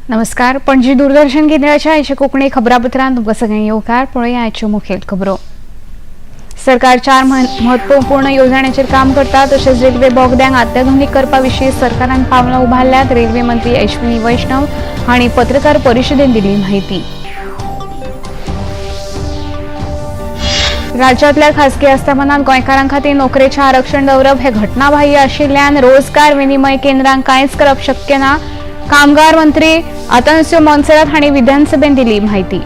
नमस्कार, पणजी दूरदर्शन केंद्राच्या आयच्या कोंकणी खबरापत्रांत तुमकां सगळ्यांक येवकार. पळोवया आयच्यो मुखेल खबरो. सरकार चार महत्वपूर्ण येवजण्यांचेर काम करता, तशेंच रेल्वे बोगद्यांक अत्याधुनीक करपा विशीं सरकारान पावलां उबारल्यात. रेल्वे मंत्री अश्विनी वैष्णव हांणी पत्रकार परिशदेंत दिली म्हायती. राज्यातल्या खासगी आस्थापनांत गोंयकारां खातीर नोकरेचें आरक्षण दवरप हे घटनाबाह्य आशिल्ल्यान रोजगार विनिमय केंद्रांक कांयच करप शक्य ना. कामगार मंत्री आतानासियो मोन्सेरात हांणी विधानसभेत दिली म्हायती.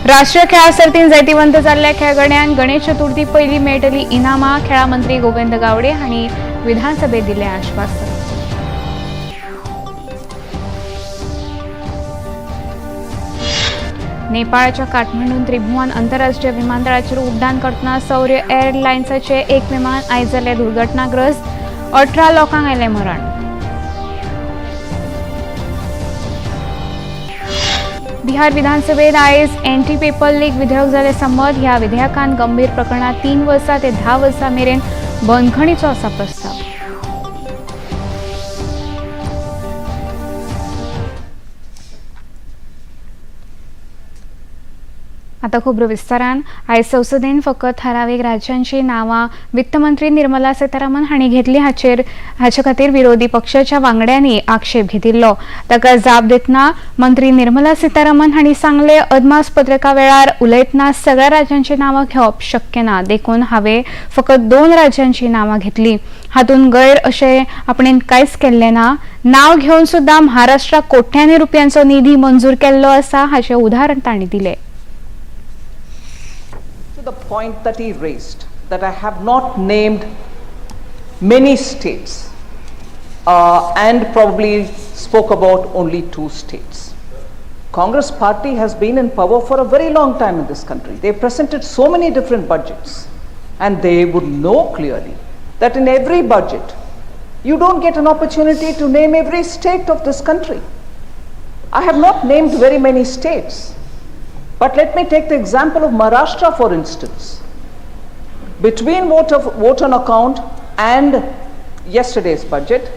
राष्ट्रीय खेळां सर्तीन जैतिवंत जाल्ल्या खेळगड्यांक गणेश चतुर्थी पयलीं मेळटली इनामां. खेळां मंत्री गोविंद गावडे हांणी विधानसभेत दिलें आश्वासन. नेपाळच्या काठमांडून त्रिभुवन आंतरराष्ट्रीय विमानतळाचेर उड्डाण करतना सौर्य एअरलायन्साचें एक विमान आयज जालें दुर्घटनाग्रस्त. 18 लोकांक आयलें मरण. बिहार विधानसभेत आयज एंटी पेपर लीक विधेयक जालें संमत. ह्या विधेयकान गंभीर प्रकरणात 3 वर्सां ते 10 वर्सां मेरेन बंदखणीचो आसा प्रस्ताव. आता खबरो विस्तारान. आयज संसदेन फकत थारावीक राज्यांची नांवां वित्तमंत्री निर्मला सीतारामन हांणी घेतली हाचे खातीर विरोधी पक्षाच्या वांगड्यांनी आक्षेप घेतिल्लो. ताका जाप दितना मंत्री निर्मला सीतारामन हांणी सांगले, अदमास पत्रका वेळार उलयतना सगळ्या राज्यांची नांवां घेवप शक्य ना, देखून हांवें फकत 2 राज्यांची नांवां घेतली. हातूंत गैर अशें आपणेन कांयच केल्लें ना. नांव घेवन सुद्दां महाराष्ट्राक कोट्यांनी रुपयांचो निधी मंजूर केल्लो आसा हाचें उदाहरण तांणी दिलें. The point that he raised, that I have not named many states and probably spoke about only 2 states. Congress party has been in power for a very long time in this country. They presented so many different budgets and they would know clearly that in every budget you don't get an opportunity to name every state of this country. I have not named very many states. But let me take the example of Maharashtra, for instance. Between vote on account and yesterday's budget,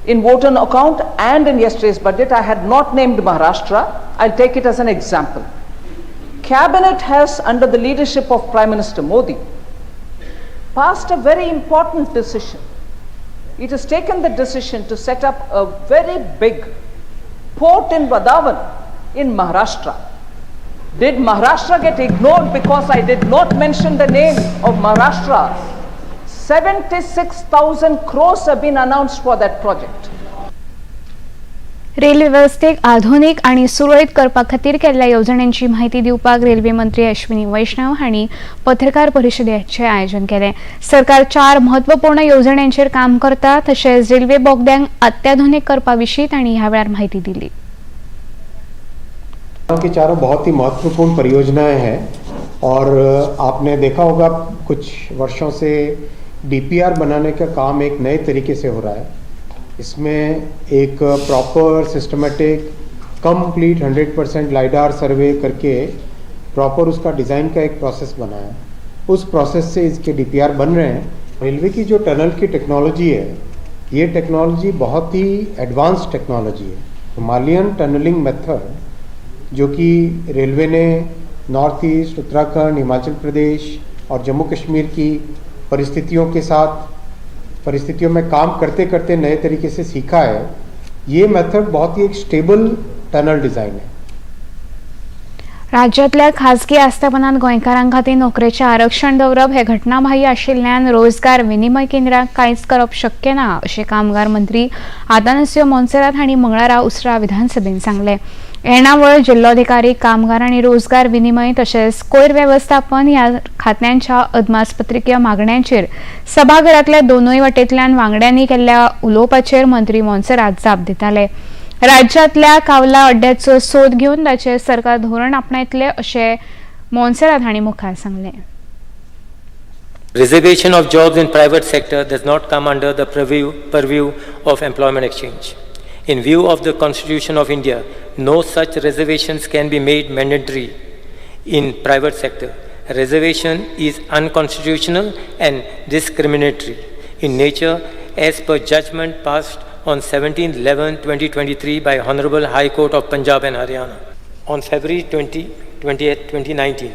in vote on account and in yesterday's budget, I had not named Maharashtra. I'll take it as an example. Cabinet has, under the leadership of Prime Minister Modi, passed a very important decision. It has taken the decision to set up a very big port in Vadhavan in Maharashtra. Did Maharashtra get ignored because I did not mention the name of Maharashtra? 76,000 crores have been announced for that project. Railway वेवस्थेक आधुनीक आनी सुरळीत करपा खातीर केल्ल्या येवजण्यांची म्हायती दिवपाक railway मंत्री अश्विनी वैष्णव हांणी पत्रकार परिशदेचें आयोजन केलें. सरकार 4 महत्वपूर्ण येवजण्यांचेर काम करता, तशेंच रेल्वे बोगद्यांक अत्याधुनीक करपा विशीं तांणी ह्या वेळार म्हायती दिली. की चारों बहुत ही महत्वपूर्ण परियोजनाएं हैं और आपने देखा होगा कुछ वर्षों से डीपीआर बनाने का काम एक नए तरीके से हो रहा है. इसमें एक proper systematic complete 100% lidar survey करके प्रॉपर उसका डिज़ाइन का एक प्रोसेस बनाया है. उस प्रोसेस से इसके डीपीआर बन रहे हैं. रेलवे की जो टनल की टेक्नोलॉजी है, ये टेक्नोलॉजी बहुत ही एडवांस टेक्नोलॉजी है. हिमालयन टनलिंग मेथड जो कि रेलवे ने नॉर्थ ईस्ट, उत्तराखंड, हिमाचल प्रदेश और जम्मू कश्मीर की परिस्थितियों के साथ परिस्थितियों में काम करते करते नए तरीके से सीखा है, ये मेथड बहुत ही एक स्टेबल टनल डिज़ाइन है. राज्यातल्या खासगी आस्थापनांत गोंयकारां खातीर नोकरेचें आरक्षण दवरप हे घटनाबाह्य आशिल्ल्यान रोजगार विनिमय केंद्राक कांयच करप शक्य ना अशें कामगार मंत्री आतानासियो मोन्सेरात हांणी मंगळारा उसरा विधानसभेंत सांगलें. येणावळ, जिल्लोधिकारी, कामगार आनी रोजगार विनिमय तशेंच कोयर वेवस्थापन ह्या खात्यांच्या अदमासपत्रिकीय मागण्यांचेर सभाघरांतल्या दोनूय वटेंतल्यान वांगड्यांनी केल्ल्या उलोवपाचेर मंत्री मोन्सेरात जाप दिताले. राज्यांतल्या कावला अड्ड्याचो सोद घेवन ताचेर सरकार धोरण आपणायतले अशें मोन्सेरात हांणी मुखार सांगलें. Reservation of jobs in private sector does not come under the purview of employment exchange. In view of the Constitution of India, no such reservations can be made mandatory in private sector. Reservation is unconstitutional and discriminatory in nature as per judgment passed on 17/11/2023 by Honorable High Court of Punjab and Haryana. On February 20, 2019,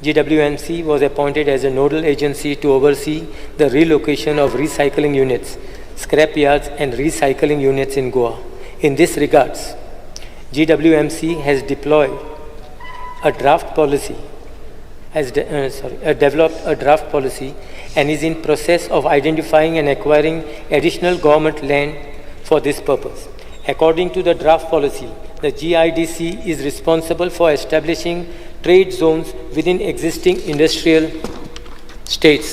GWMC was appointed as a nodal agency to oversee the relocation of recycling units, scrap yards and recycling units in Goa. In this regards, GWMC has deployed a draft policy, has developed a draft policy and is in process of identifying and acquiring additional government land for this purpose. According to the draft policy, the GIDC is responsible for establishing trade zones within existing industrial states.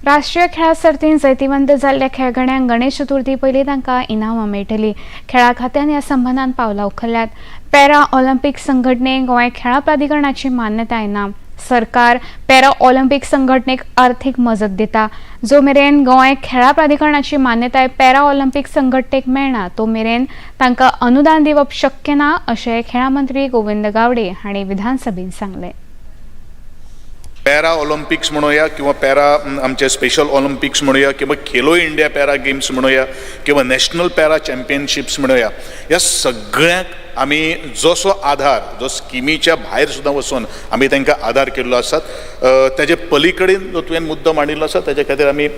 राष्ट्रीय खेळा सर्तीन जैतिवंत जाल्ल्या खेळगड्यांक गणेश चतुर्थी पयलीं तांकां इनामां मेळटलीं. खेळा खात्यान ह्या संबंदान पावलां उखल्ल्यात. पॅरा ऑलिम्पीक संघटनेक गोंय खेळां प्राधिकरणाची मान्यताय ना. सरकार पॅरा ऑलिम्पीक संघटनेक आर्थीक मजत दिता. जो मेरेन गोंय खेळां प्राधिकरणाची मान्यताय पॅरा ऑलिम्पीक संघटनेक मेळना तो मेरेन तांकां अनुदान दिवप शक्य ना अशें खेळां मंत्री गोविंद गावडे हांणी विधानसभेत सांगलें. पॅरा ऑलिम्पिक्स म्हणूया किंवा पॅरा आमचे स्पेशल ऑलिम्पिक्स म्हणूया किंवा खेलो इंडिया पॅरा गेम्स म्हणूया किंवा नॅशनल पॅरा चॅम्पियनशिप्स म्हणूया, ह्या सगळ्यांक आमी जसो आधार जो स्किमीच्या भायर सुद्दां वचून आमी तांकां आधार केल्लो आसात. ताजे पली कडेन जो तुवें मुद्दो मांडिल्लो आसा ताजे खातीर आमी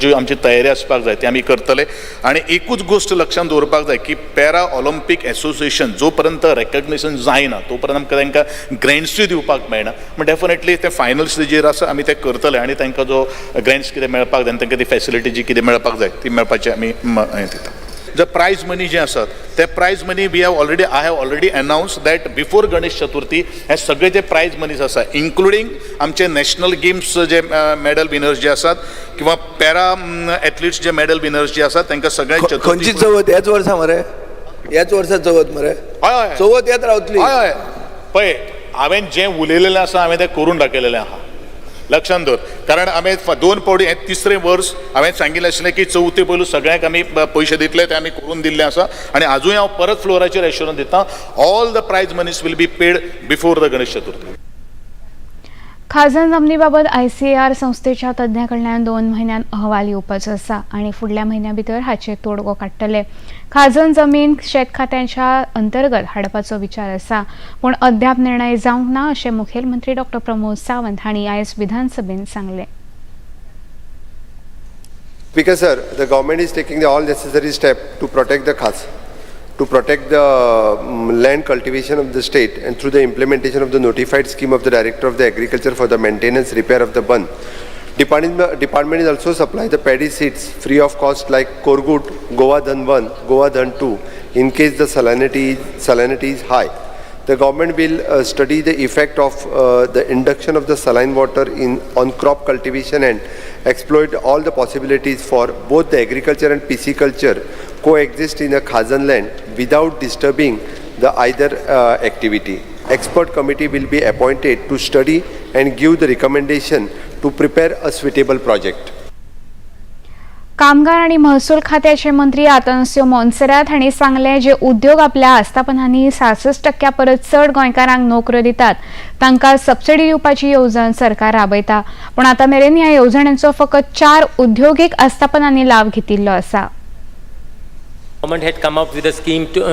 ज्यो आमची तयारी आसपाक जाय ती आमी करतले. आनी एकूच गोश्ट लक्षांत दवरपाक जाय की पॅरा ऑलिम्पीक एसोसिएशन जो पर्यंत रेकग्निशन जायना तो पर्यंत आमकां तांकां ग्रँट्सूय दिवपाक मेळना. पूण डेफिनेटली ते फायनल स्टेजीर आसा, आमी ते करतले आनी तांकां जो ग्रँट्स कितें मेळपाक जाय आनी तांकां ती फॅसिलिटी जी कितें मेळपाक जाय ती मेळपाची आमी हें दिता. जे प्रायज मनी जे आसात ते prize money we have already I have already announce that before Ganesh Chaturthi हे सगळे जे प्रायज मनीज आसा इन्क्लुडींग आमचे नॅशनल गेम्स जे मॅडल विनर्स जे आसात किंवा पॅरा एथलिट्स जे मॅडल विनर्स जे आसात तांकां सगळ्यांक खंयची चवथ ह्याच वर्सा मरे? ह्याच वर्सा चवथ मरे? हय हय. चवथ येत रावतली. हय हय, पळय हांवें जें उलयलेलें आसा हांवें तें करून दाखयलेलें आहा, लक्षांत दवर. कारण हांवें दोन फावटी हें तिसरें वर्स हांवें सांगिल्लें आशिल्लें की चवथी पयलू सगळ्यांक आमी पयशे दितले, ते आमी करून दिल्लें आसा आनी आजूय हांव परत फ्लोराचेर एश्योरन्स दिता all the prize monies will be paid before the Ganesh Chaturthi. खाजन जमनीबाबत आयसीएआर संस्थेच्या तज्ञां कडल्यान 2 म्हयन्यान अहवाल येवपाचो आसा आनी फुडल्या म्हयन्या भितर हाचेर तोडगो काडटले. खाजन जमीन शेत खात्याच्या अंतर्गत हाडपाचो विचार आसा, पूण अद्याप निर्णय जावंक ना अशें मुखेलमंत्री डॉ प्रमोद सावंत हांणी आयज विधानसभेत सांगलें. Speaker sir, the government is taking the all necessary step to protect the khas, to protect the land cultivation of the state, and through the implementation of the notified scheme of the Director of the Agriculture for the maintenance repair of the bund. Department is also supply the paddy seeds free of cost like Korgut, Goa Dhan 1, Goa Dhan 2 in case the salinity is high. The government will study the effect of the induction of the saline water on crop cultivation and exploit all the possibilities for both the agriculture and pisciculture coexist in a Khazan land without disturbing the either activity. Expert committee will be appointed to study and give the recommendation to prepare a suitable project. कामगार आनी महसूल खात्याचे मंत्री आतानासियो मोन्सेरात हांणी सांगलें, जे उद्योग आपल्या आस्थापनांनी 66% परस चड गोंयकारांक नोकऱ्यो दितात तांकां सबसिडी दिवपाची येवजण सरकार राबयता, पूण आतां मेरेन ह्या येवजणेचो फकत 4 उद्योगीक आस्थापनांनी लाव घेतिल्लो आसा. Government had come up with a scheme to,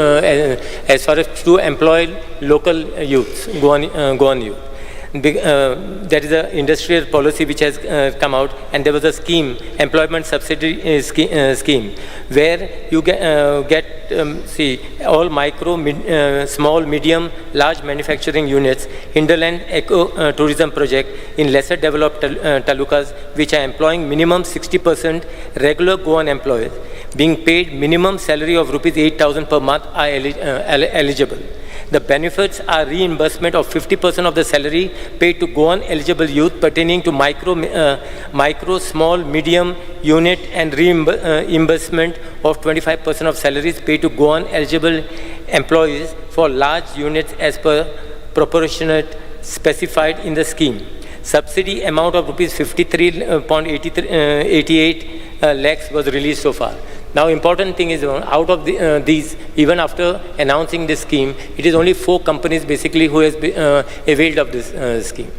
as far as to employ local youths, Goan youth. There is an industrial policy which has come out, and there was a scheme, employment subsidy scheme, where you get see all micro, small, medium, large manufacturing units, hinterland eco tourism project in lesser developed talukas, which are employing minimum 60% regular Goan employees. being paid minimum salary of rupees 8,000 per month are eligible. The benefits are reimbursement of 50% of the salary paid to Goan eligible youth pertaining to micro, small, medium unit and reimbursement of 25% of salaries paid to Goan eligible employees for large units as per proportionate specified in the scheme. Subsidy amount of rupees 53.88 lakhs was released so far. Now, important thing is, out of these, even after announcing this scheme, it is only 4 companies basically who has availed of this scheme.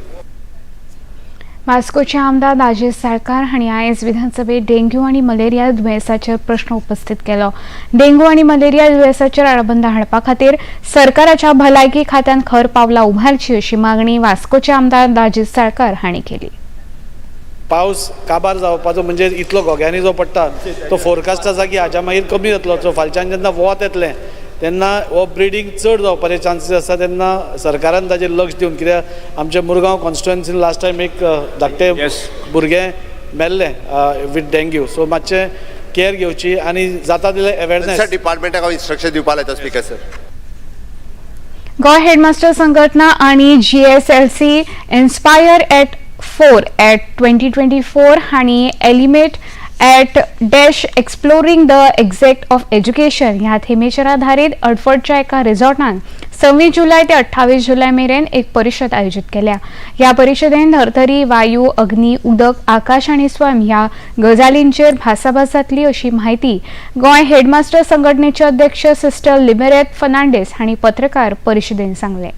वास्कोचे आमदार राजेश साळकार हांणी आयज विधानसभेत dengue आनी malaria दुयेंसाचेर प्रश्न उपस्थित केलो. Dengue आनी malaria दुयेंसाचेर आळाबंद हाडपा खातीर सरकाराच्या भलायकी खात्यान खर पावलां उबारची अशी मागणी वास्कोचे आमदार राजेश साळकार हांणी केली. पावस काबार जावपाचो म्हणजे इतलो घोग्यांनी जो पडटा तो फोरकास्ट आसा की हाज्या मागीर कमी जातलो. सो फालच्यान जेन्ना वत येतलें तेन्ना हो ब्रिडींग चड जावपाचे चान्सीस आसा. तेन्ना सरकारान ताजेर लक्ष दिवन, कित्याक आमच्या मुरगांव कॉन्स्टिट्युएन्सीन लास्ट टायम एक धाकटें भुरगें मेल्लें विथ डेंग्यू. सो मातशें केअर घेवची आनी जाता तितलें अवेरनेस डिपार्टमेंटाक हांव इन्स्ट्रक्शन दिवपाक लायता स्पीकर सर. गोंय हेडमास्टर संघटना आनी GSLC inspire at 4 at 2024 हांणी element at dash exploring the exact of education ह्या थेमेचेर आधारीत अडफडच्या एका रिसॉर्टान 26 जुलय ते 28 जुलय मेरेन एक परिशद आयोजीत केल्या. ह्या परिशदेन धर्तरी, वायू, अग्नी, उदक, आकाश आनी स्वयं ह्या गजालींचेर भासाभास जातली अशी म्हायती गोंय हेडमास्टर संघटनेचे अध्यक्ष सिस्टर लिबरेत फर्नांडीस हांणी पत्रकार परिशदेन सांगलें.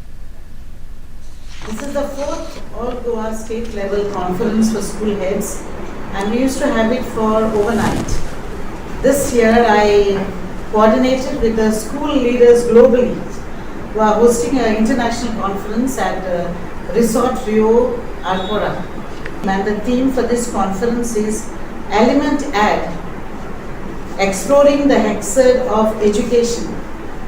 This is the 4th All Goa state level conference for school heads, and we used to have it for overnight. This year I coordinated with the school leaders globally who are hosting an international conference at Resort Rio Arpora. And the theme for this conference is Element Add, Exploring the Hexad of Education.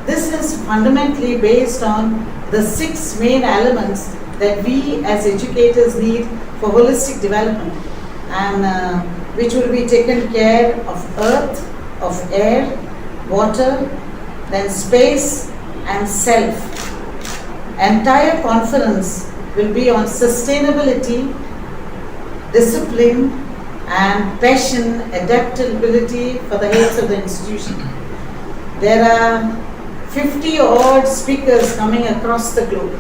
This is fundamentally based on the 6 main elements that we as educators need for holistic development, and which will be taken care of earth, of air, water, then space and self. Entire conference will be on sustainability, discipline and passion, adaptability for the heads of the institution. There are 50 odd speakers coming across the globe.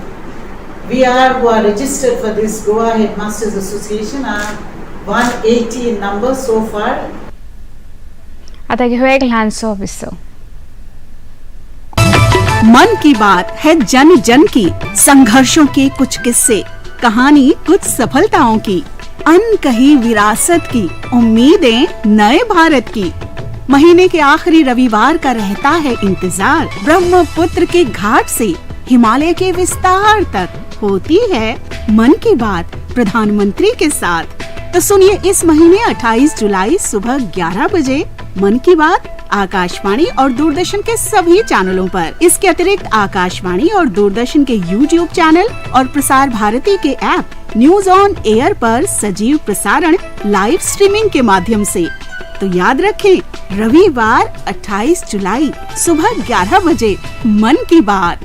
We are who are registered for this Goa Headmasters Association are 180 in number so far. आता घेऊया एक लहानसो विसव. मन की बात है जन जन की, संघर्षों K कुछ किस्से, कहानी कुछ सफलताओं की, अनकही विरासत की, उम्मीदें नए भारत की. महीने के आखिरी रविवार का रहता है इंतजार. ब्रह्मपुत्र के घाट से हिमालय के विस्तार तक होती है मन की बात प्रधानमंत्री के साथ. तो सुनिए इस महीने 28 जुलाई सुबह 11 बजे मन की बात आकाशवाणी और दूरदर्शन के सभी चैनलों पर. इसके अतिरिक्त आकाशवाणी और दूरदर्शन के यूट्यूब चैनल और प्रसार भारती के ऐप न्यूज ऑन एयर पर सजीव प्रसारण लाइव स्ट्रीमिंग के माध्यम से. तो याद रखें, रविवार 28 जुलाई सुबह 11 बजे मन की बात.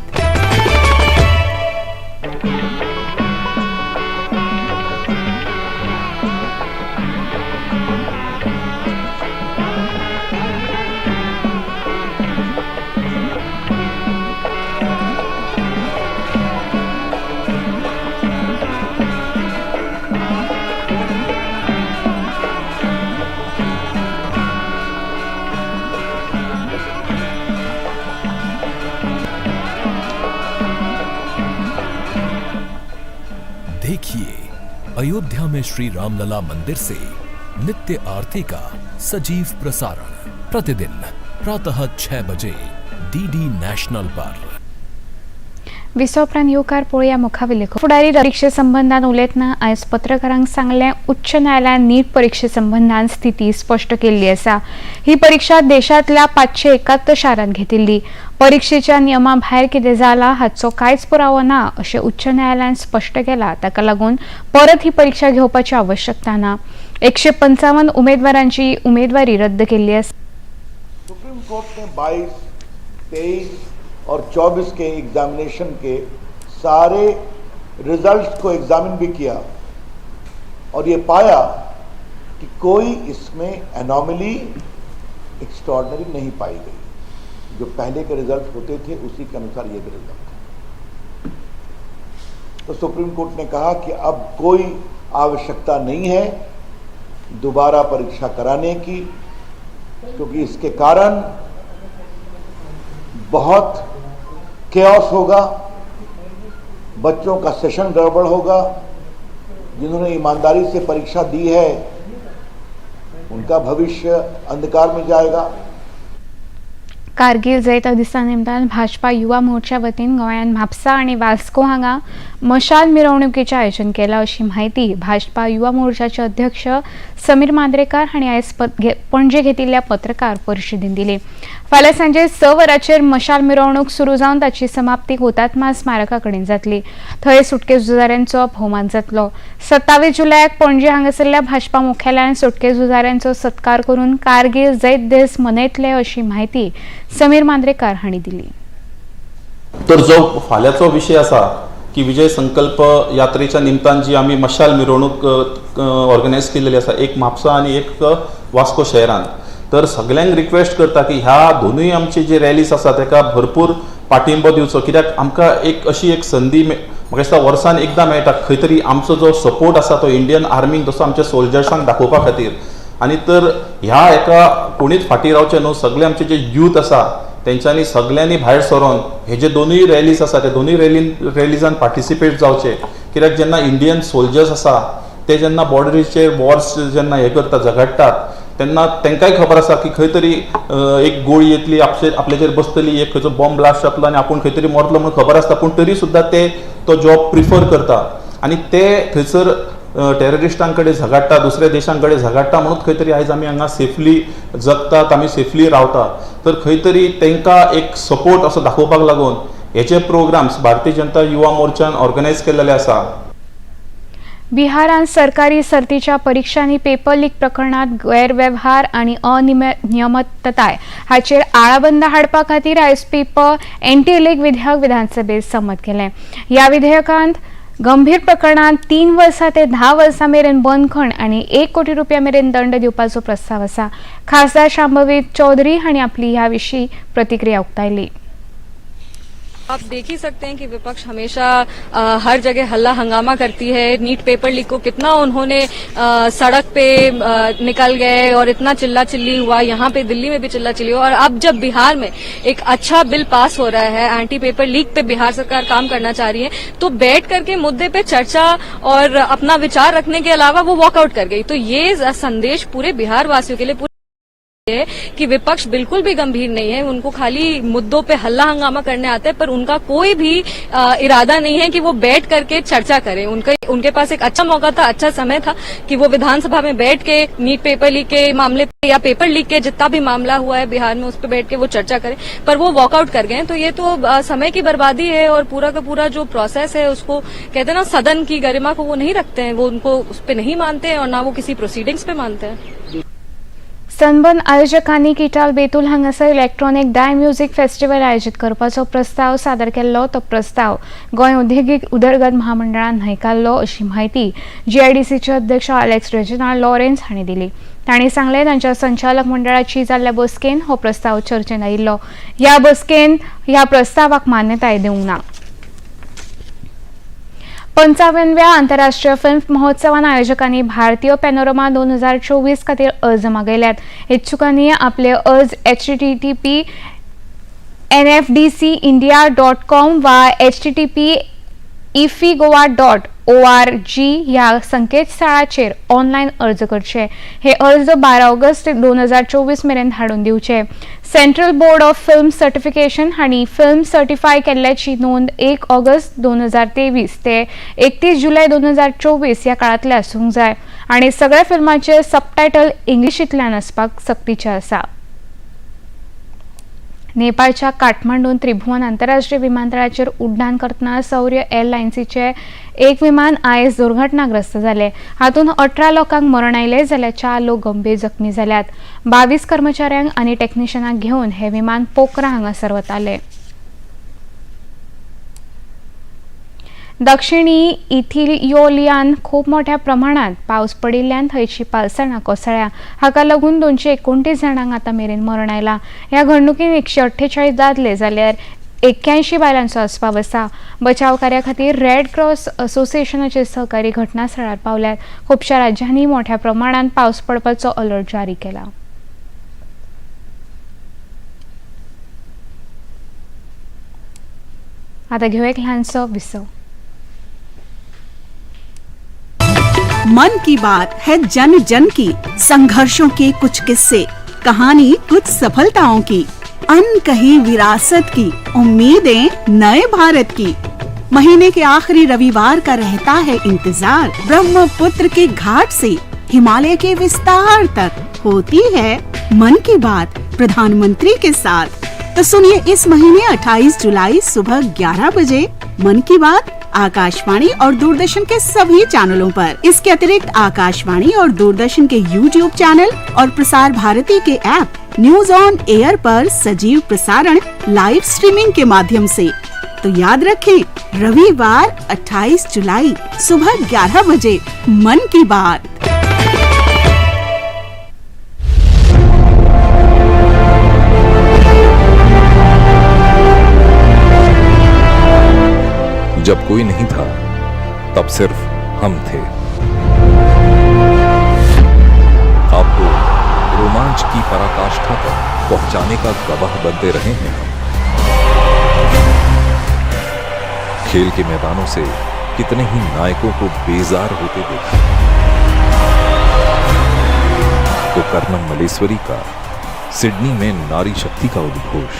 देखिए अयोध्या में श्री रामलला मंदिर से नित्य आरती का सजीव प्रसारण प्रतिदिन प्रातः 6 बजे डीडी नेशनल पर. विसव उपरांत येवकार पळोवया मुखावेले फुडारी परिक्षे संबंदान उलयतना आयज पत्रकारांक सांगलें, उच्च न्यायालयान नीट परिक्षे संबंदान स्थिती स्पश्ट केल्ली आसा. ही परिक्षा देशांतल्या 571 शारांत घेतिल्ली. परिक्षेच्या नियमा भायर कितें जाला हाचो कांयच पुरावो ना अशें उच्च न्यायालयान स्पश्ट केलां. ताका लागून परत ही परिक्षा घेवपाची आवश्यकता ना. 155 उमेदवारांची उमेदवारी रद्द केल्ली आसा. सुप्रीम कोर्ट ने 22, 23 और 24 के एग्जामिनेशन के सारे रिजल्ट्स को एग्जामिन भी किया और ये पाया कि कोई इसमें एनॉमली एक्स्ट्रॉर्डनरी नहीं पाई गई। जो पहले के रिजल्ट होते थे उसी के अनुसार ये भी रिजल्ट है। तो सुप्रीम कोर्ट ने कहा कि अब कोई आवश्यकता नहीं है दोबारा परीक्षा कराने की, क्योंकि इसके कारण बहुत केओस होगा, बच्चों का सेशन गड़बड़ होगा, जिन्होंने ईमानदारी से परीक्षा दी है उनका भविष्य अंधकार में जाएगा। कारगिल जैत दिसा निमतान भाजपा युवा मोर्चा वतीन गोंयांत म्हापसा आनी वास्को हांगा मशाल मिरवणुकीचें आयोजन केलां अशी म्हायती भाजपा युवा मोर्चाचे अध्यक्ष समीर मांद्रेकार हांणी आयज पणजे घेतिल्ल्या पत्रकार परिशदेंत दिली. फाल्यां सांजे 6 वरांचेर मशाल मिरवणूक सुरू जावन ताची समाप्ती हुतात्मा स्मारका कडेन जातली. थंय सुटके झुजाऱ्यांचो भोवमान जातलो. 27 जुलयाक पणजे हांगासरल्या भाजपा मुख्यालयान सुटके झुजाऱ्यांचो सत्कार करून कारगिल जैत दीस मनयतले अशी म्हायती समीर मांद्रेकार हांणी दिली. तर जो फाल्यांचो विशय आसा की विजय संकल्प यात्रेच्या निमतान जी आमी मशाल मिरवणूक ऑर्गनायज केलेली आसा, एक म्हापसा आनी एक वास्को शहरान, तर सगल्यांक रिक्वेस्ट करता की ह्या दोनूय आमचे जे रॅलीज आसा ताका भरपूर पाठिंबो दिवचो, कित्याक आमकां एक अशी एक संदी म्हाका दिसता वर्सान एकदां मेळटा खंय तरी आमचो जो सपोर्ट आसा तो इंडियन आर्मीक जसो आमच्या सोल्जर्सांक दाखोवपा खातीर. आनी तर ह्या एका कोणीच फाटीं रावचें न्हू, सगळे आमचे जे यूथ आसा तेंच्यांनी सगल्यांनी भायर सरोन हे जे दोनूय रॅलीज आसा ते दोनूय रॅलीजान पार्टिसिपेट जावचे, कित्याक जेन्ना इंडियन सोल्जर्स आसा ते जेन्ना बॉर्डरीचेर वॉर्स जेन्ना हे करता झगडटात तेन्ना तांकांय खबर आसा की खंय तरी एक गोळी येतली आपल्याचेर बसतली, एक खंयचो बॉम्ब ब्लास्ट जातलो आनी आपूण खंय तरी मरतलो म्हणून खबर आसता, पूण तरी सुद्दां ते तो जॉब प्रिफर करता आनी ते थंयसर टेररिस्टां कडेन झगडटा, दुसऱ्या देशां कडेन झगडटा, म्हणून खंय तरी आयज आमी हांगा सेफली जगतात, आमी सेफली रावतात. तर खंय तरी तांकां एक सपोर्ट असो दाखोवपाक लागून हेचे प्रोग्राम्स भारतीय जनता युवा मोर्चान ऑर्गनायज केल्ले आसा. बिहारांत सरकारी सर्तीच्या परिक्षांनी पेपर लीक प्रकरणात गैरवेव्हार आनी अनियमितताय हाचेर आळाबंद हाडपा खातीर आयज पेपर एंटी लीक विधेयक विधानसभेत संमत केलें. ह्या विधेयकांत गंभीर प्रकरणांत 3 वर्सां ते 10 वर्सां मेरेन बंदखण आनी 1 कोटी रुपया मेरेन दंड दिवपाचो प्रस्ताव आसा. खासदार शांभवी चौधरी हांणी आपली ह्या विशीं प्रतिक्रिया उक्तायली. आप देख ही सकते हैं कि विपक्ष हमेशा हर जगह हल्ला हंगामा करती है। नीट पेपर लीक को कितना उन्होंने सड़क पे निकल गए और इतना चिल्ला चिल्ली हुआ, यहाँ पे दिल्ली में भी चिल्ला चिल्ली हुआ, और अब जब बिहार में एक अच्छा बिल पास हो रहा है, एंटी पेपर लीक पे बिहार सरकार काम करना चाह रही है, तो बैठ करके मुद्दे पे चर्चा और अपना विचार रखने के अलावा वो वॉकआउट कर गई। तो ये संदेश पूरे बिहार वासियों के लिए है कि विपक्ष बिल्कुल भी गंभीर नहीं है, उनको खाली मुद्दों पे हल्ला हंगामा करने आते हैं, पर उनका कोई भी इरादा नहीं है कि वो बैठ करके चर्चा करें। उनके पास एक अच्छा मौका था, अच्छा समय था कि वो विधानसभा में बैठ के नीट पेपर लीक के मामले पे या पेपर लीक के जितना भी मामला हुआ है बिहार में उस पर बैठ के वो चर्चा करें, पर वो वॉकआउट कर गए। तो ये तो समय की बर्बादी है और पूरा का पूरा जो प्रोसेस है उसको कहते हैं ना, सदन की गरिमा को वो नहीं रखते हैं, वो उनको उस पर नहीं मानते हैं और ना वो किसी प्रोसीडिंग्स पे मानते हैं। सनबर्न आयोजकांनी किटाल बेतूल हांगासर इलेक्ट्रॉनिक डाय म्युझिक फेस्टिवल आयोजीत करपाचो प्रस्ताव सादर केल्लो. तो प्रस्ताव गोंय उद्देगीक उदरगत महामंडळान न्हयकारलो अशी म्हायती जीआयडीसीचे अध्यक्ष अलेक्स रेजिनाल्ड लॉरेन्स हांणी दिली. तांणी सांगलें, तांच्या संचालक मंडळाची जाल्ल्या बसकेन हो प्रस्ताव चर्चेन आयिल्लो. ह्या बसकेन ह्या प्रस्तावाक मान्यताय दिवंक ना. 55व्या आंतरराष्ट्रीय फिल्म महोत्सवान आयोजकांनी भारतीय पॅनोरमा 2024 खातीर अर्ज मागयल्यात. इच्छुकांनी आपले अर्ज HTTP nfdcindia.com वा HTTP iffigoa.org ह्या संकेतस्थळाचेर ऑनलायन अर्ज करचे. हे अर्ज 12 ऑगस्ट 2024 मेरेन धाडून दिवचे. Central board of film certification हांणी फिल्म सर्टिफाय केल्ल्याची नोंद 1 ऑगस्ट 2023 ते 31 जुलय 2024 ह्या काळांतले आसूंक जाय आनी सगळ्या फिल्माचे सबटायटल इंग्लिशींतल्यान आसपाक सक्तीचें आसा. नेपाळच्या काठमांडून त्रिभुवन आंतरराष्ट्रीय विमानतळाचेर उड्डाण करतना सौर्य एअरलायन्सीचे एक विमान आयज दुर्घटनाग्रस्त जालें. हातूंत 18 लोकांक मरण आयलें जाल्यार 4 लोक गंभीर जखमी जाल्यात. 22 कर्मचाऱ्यांक आनी टेक्निशियनांक घेवन हें विमान पोखरा हांगासर वतालें. दक्षिणी इथियोपियान खूब मोठ्या प्रमाणात पावस पडिल्ल्यान थंयची पालसणां कोसळ्या. हाका लागून 229 जाणांक आतां मेरेन मरण आयलां. ह्या घडणुकीन 148 दादले जाल्यार 81 बायलांचो आस्पाव आसा. बचाव कार्या खातीर रेड क्रॉस असोसिएशनाचे सहकारी घटनास्थळार पावल्यात. खुबश्या राज्यांनी मोठ्या प्रमाणात पावस पडपाचो अलर्ट जारी केला. आतां घेवया एक ल्हानसो विसव. मन की बात है जन जन की, संघर्षों के कुछ किस्से, कहानी कुछ सफलताओं की, अनकही विरासत की, उम्मीदें नए भारत की। महीने के आखिरी रविवार का रहता है इंतजार। ब्रह्मपुत्र के घाट से हिमालय के विस्तार तक होती है मन की बात प्रधानमंत्री के साथ। तो सुनिए इस महीने 28 जुलाई सुबह 11 बजे मन की बात आकाशवाणी और दूरदर्शन के सभी चैनलों पर। इसके अतिरिक्त आकाशवाणी और दूरदर्शन के यूट्यूब चैनल और प्रसार भारती के ऐप न्यूज ऑन एयर पर सजीव प्रसारण लाइव स्ट्रीमिंग के माध्यम से। तो याद रखें, रविवार 28 जुलाई सुबह 11 बजे मन की बात। जब कोई नहीं था तब सिर्फ हम थे। आपको रोमांच की पराकाष्ठा तक पहुंचाने का गवाह बनते रहे हैं हम। खेल के मैदानों से कितने ही नायकों को बेजार होते देखा। तो कर्णम मल्लेश्वरी का सिडनी में नारी शक्ति का उद्घोष,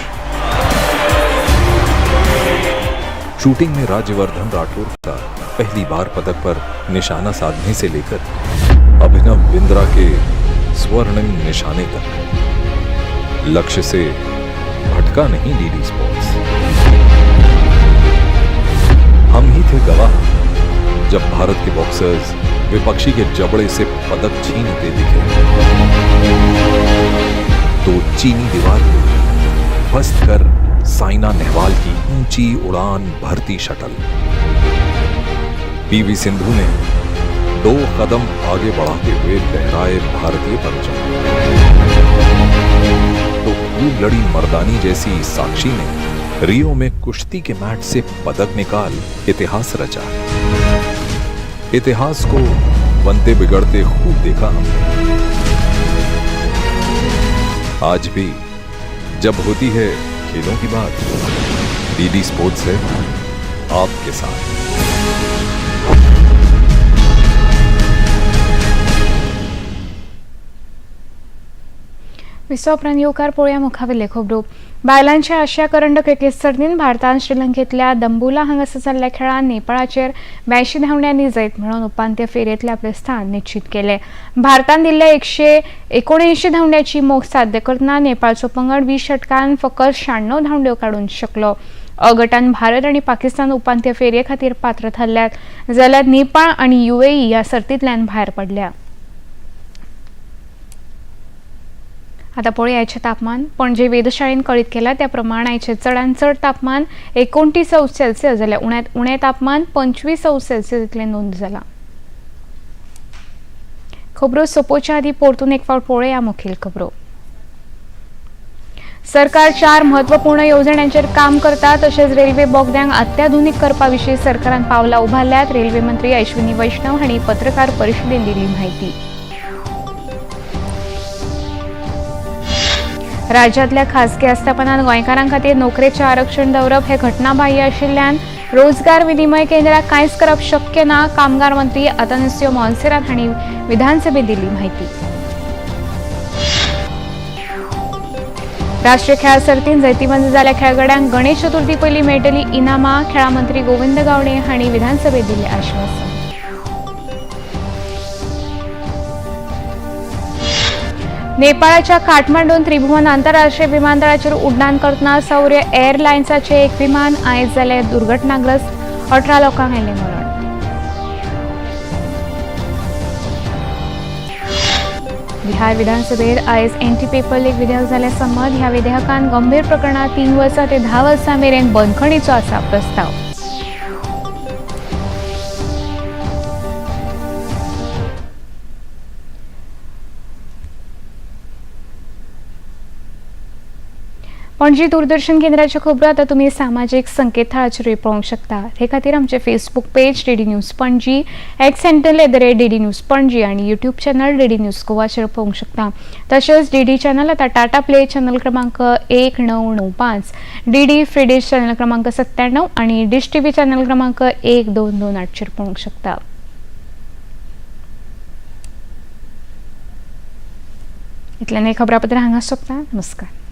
शूटिंग में राज्यवर्धन राठौर का पहली बार पदक पर निशाना साधने से लेकर अभिनव बिंद्रा के स्वर्णिम निशाने तक, लक्ष्य से भटका नहीं डीडी स्पोर्ट्स। हम ही थे गवाह जब भारत के बॉक्सर्स विपक्षी के जबड़े से पदक छीनते दिखे, तो चीनी दीवार को ध्वस्त कर साइना नेहवाल की ऊंची उड़ान भरती शटल। पीवी सिंधु ने 2 कदम आगे बढ़ाते हुए लहराए भारतीय परचम, तो खूब लड़ी मर्दानी जैसी साक्षी ने रियो में कुश्ती के मैट से पदक निकाल इतिहास रचा। इतिहास को बनते बिगड़ते खूब देखा हमने। आज भी जब होती है खेलों की बात, डीडी स्पोर्ट्स है आपके साथ। विसव उपरांत येवकार पळोवया मुखावेले खबरो. बायलांच्या आशिया करंड क्रिकेट सर्तीन भारतान श्रीलंकेंतल्या दंबुला हांगासर जाल्ल्या खेळांत नेपाळाचेर 82 धांवड्यांनी जैत मेळोवन उपांत्य फेरयेंतलें आपलें स्थान निश्चित केलें. भारतान दिल्ल्या 179 धांवड्याची मोख साध्य करतना नेपाळचो पंगड 20 षटकान फकत 96 धांवड्यो काडूंक शकलो. अ गटान भारत आनी पाकिस्तान उपांत्य फेरये खातीर पात्र थारल्यात, जाल्यार नेपाळ आनी युएई ह्या सर्तींतल्यान भायर पडल्या. आता पळोवया आयचें तापमान. पणजे वेधशाळेन कळीत केलां त्या प्रमाण आयचें चडांत चड तापमान 29 अंश सेल्सियस जाल्यार उण्यांत उणें तापमान 25 अंश सेल्सियस इतलें नोंद जालां. खबरो सोंपोवच्या आदीं परतून एक फावट पळोवया मुखेल खबरो. सरकार 4 महत्वपूर्ण येवजण्यांचेर काम करता, तशेंच रेल्वे बोगद्यांक अत्याधुनीक करपा विशीं सरकारान पावलां उबारल्यात. रेल्वे मंत्री अश्विनी वैष्णव हांणी पत्रकार परिशदेंत दिली म्हायती. राज्यांतल्या खासगी आस्थापनांत गोंयकारां खातीर नोकरेचें आरक्षण दवरप हें घटनाबाह्य आशिल्ल्यान रोजगार विनिमय केंद्राक कांयच करप शक्य ना, कामगार मंत्री आतानासियो मोन्सेरात हांणी विधानसभेत दिली म्हायती. राष्ट्रीय खेळां सर्तींत जैतिवंत जाल्ल्या खेळगड्यांक गणेश चतुर्थी पयलीं मेळटली इनामां, खेळां मंत्री गोविंद गावडे हांणी विधानसभेत दिलें आश्वासन. नेपाळाच्या काठमांडून त्रिभुवन आंतरराष्ट्रीय विमानतळाचेर उड्डाण करतना सौर्य एअरलायन्साचें एक विमान आयज जालें दुर्घटनाग्रस्त. 18 लोकांक आयलें मरण. बिहार विधानसभेत आयज एंटी पेपर लीक विधेयक जालें संमत. ह्या विधेयकान गंभीर प्रकरणात 3 वर्सां ते 10 वर्सां मेरेन बंदखणीचो आसा प्रस्ताव. पणजी दूरदर्शन केंद्राच्यो खबरो आतां तुमी सामाजीक संकेतथळाचेरूय पळोवंक शकता. हे खातीर आमचें Facebook page DD news Panaji, X handle @DD news Panaji आनी यूट्यूब चॅनल डीडी न्यूज गोवाचेर पळोवंक शकता. तशेंच डीडी चॅनल आतां टाटा प्ले चॅनल क्रमांक 1995, डीडी फ्री डिश चॅनल क्रमांक 97 आनी डिश टीव्ही चॅनल क्रमांक 1228चेर पळोवंक शकता. इतल्यान हें खबरापत्र हांगा सोंपता. नमस्कार.